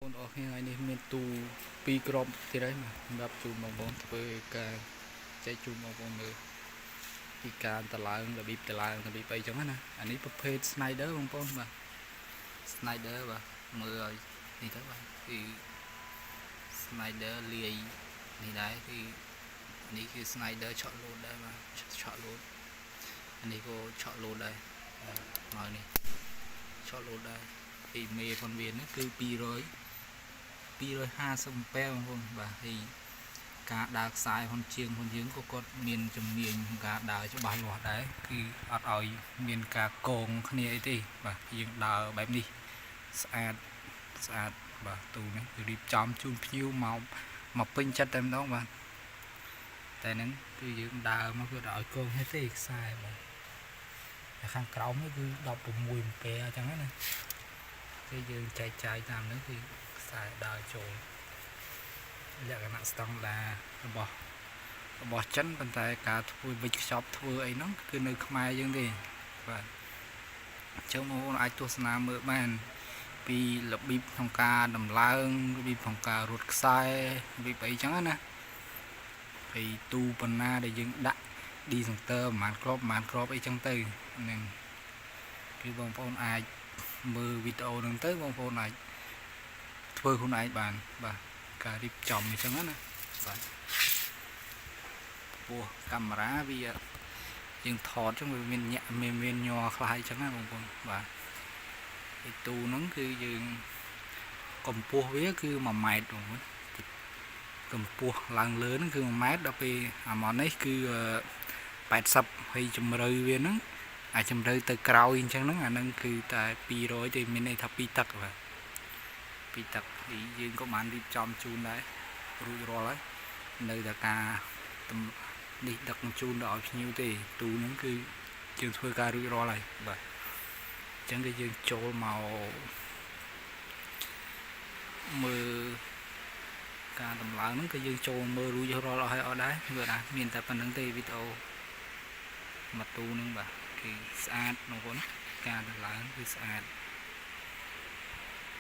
បងប្អូនគ្នាថ្ងៃនេះមានទូពីរគ្រាប់ទៀតហើយបាទសម្រាប់ជូនបងប្អូនធ្វើការចែកជូនបងប្អូនមើលពីការតឡើងរបៀបតឡើងរបៀបអីចឹងណាអានេះប្រភេទ Schneider បងប្អូនបាទ Schneider បាទមើលឲ្យនេះទៅបាទគឺ Schneider លាយនេះដែរគឺនេះគឺ Schneider ឆក់លោតដែរបាទឆក់លោតអានេះក៏ឆក់លោតដែរបាទមកនេះឆក់លោតដែរពីមេផុនវានេះគឺ200 250អំពែបងប្អូនបាទហើយការដើរខ្សែហ៊ុនជាងហ៊ុនយើងក៏គាត់មានជំនាញក្នុងការដើរច្បាស់លាស់ដែរគឺអត់ឲ្យមានការកងគ្នាអីទេបាទយើងដើរបែបនេះស្អាតស្អាតបាទទូនេះគឺរៀបចំជូនភ្ញៀវមកមកពេញចិត្តតែម្ដងបាទតែហ្នឹងគឺយើងដើរមកគឺអត់ឲ្យកងគ្នាទេខ្សែបាទតែខាងក្រោមនេះគឺ16អំពែអញ្ចឹងណាគឺយើងចែកចាយតាមហ្នឹងគឺខ្សែដើរចូលលក្ខណៈស្តង់ដាររបស់របស់ចិនប៉ុន្តែការធ្វើវិចខ្ចប់ធ្វើអីហ្នឹងគឺនៅខ្មែរយើងទេបាទអញ្ចឹងបងប្អូនអាចទស្សនាមើលបាន ពីរបៀបក្នុងការដំឡើងរបៀបក្នុងការរត់ខ្សែរបៀបអីចឹងណាហើយទូបណ្ណាដែលយើងដាក់ disjoncteur ប្រហែលគ្រាប់ប្រហែលគ្រាប់អីចឹងទៅហ្នឹងគឺបងប្អូនអាចមើលវីដេអូហ្នឹងទៅបងប្អូនអាចធ្វើខ្លួនឯងបានបាទការរៀបចំអញ្ចឹងណាបាទពោះកាមេរ៉ាវាយើងថតចឹងវាមានញាក់មានមានញ័រខ្លះអញ្ចឹងណាបងប្អូនបាទឯទូហ្នឹងគឺយើងកម្ពស់វាគឺ1ម៉ែត្របងប្អូនកម្ពស់ឡើងលើហ្នឹងគឺ1ម៉ែត្រដល់ពេលអាម៉នេះគឺ80ហើយជម្រៅវាហ្នឹងអាចជម្រៅទៅក្រោយអញ្ចឹងហ្នឹងអាហ្នឹងគឺតែ200ទេមានន័យថា2ទឹកបាទ2ទឹកហើយយើងក៏បានរៀបចំជូនដែររួចរាល់ហើយនៅតែការនេះដឹកជូនដល់ឲ្យភ្ញៀវទេទូហ្នឹងគឺយើងធ្វើការរួចរាល់ហើយបាទអញ្ចឹងគឺយើងចូលមកមើលការតម្លើងហ្នឹងក៏យើងចូលមើលរួចរាល់អស់ហើយអត់ដែរមើលដែរមានតែប៉ុណ្្នឹងទេវីដេអូមួយទូហ្នឹងបាទគឺស្អាតបងប្អូនការតម្លើងគឺស្អាត។